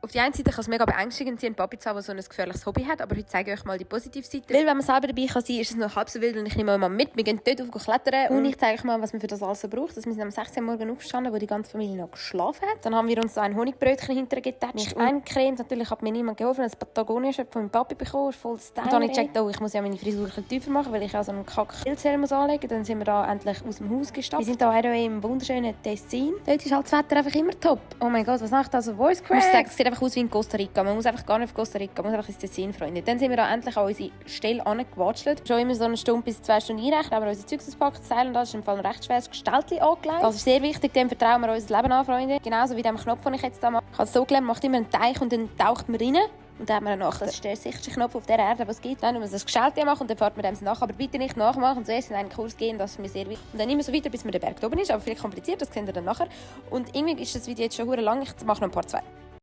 Auf die einen Seite kann es mega beängstigend sein, einen Papi zu haben, der so ein gefährliches Hobby hat, aber heute zeige ich euch mal die positive Seite. Weil wenn man selber dabei kann sein, ist es noch halb so wild und ich nehme euch mal mit. Wir gehen dort auf klettern und ich zeige euch mal, was man für das alles so braucht. Wir sind am 16 Uhr morgens aufgestanden, wo die ganze Familie noch geschlafen hat. Dann haben wir uns so ein Honigbrötchen hintergetatscht. Mich eingecremt. Natürlich hat mir niemand geholfen. Ein Patagonia-Shirt von meinem Papi bekommen, voll Style. Und dann habe ich gecheckt, oh, ich muss ja meine Frisur ein bisschen tiefer machen, weil ich auch so einen Kack-Pilzhelm anlegen muss. Dann sind wir da endlich aus dem Haus gestapft. Wir sind hier im wunderschönen Tessin. Dort ist halt das Wetter einfach immer top. Oh mein Gott, was macht das so Voice Crack? Ich muss sagen, es sieht einfach aus wie in Costa Rica. Man muss einfach gar nicht auf Costa Rica, man muss einfach ins Tessin, Freunde. Dann sind wir da endlich an unsere Stelle angewatschelt. Schon immer so eine Stunde bis 2 Stunden einrechnen, aber unser Zeugs ausgepackt, das Seil und das ist im Fall ein recht schweres Gestaltchen angelegt. Das ist sehr wichtig, dem vertrauen wir unser Leben an, Freunde. Genauso wie dem Knopf, den ich jetzt da mache. Ich habe es so gelernt, macht immer einen Teich und dann taucht man rein. Und dann haben wir noch das ist der sicherste Knopf auf der Erde, was es gibt. Dann muss man das Gestaltchen machen und dann fährt man dem nach. Aber bitte nicht nachmachen. Zuerst in einen Kurs gehen, das ist mir sehr wichtig. Und dann immer so weiter, bis man den Berg oben ist. Aber viel kompliziert, das kennt ihr dann nachher. Und irgendwie ist das Video jetzt schon lang. Ich mache noch ein paar 2.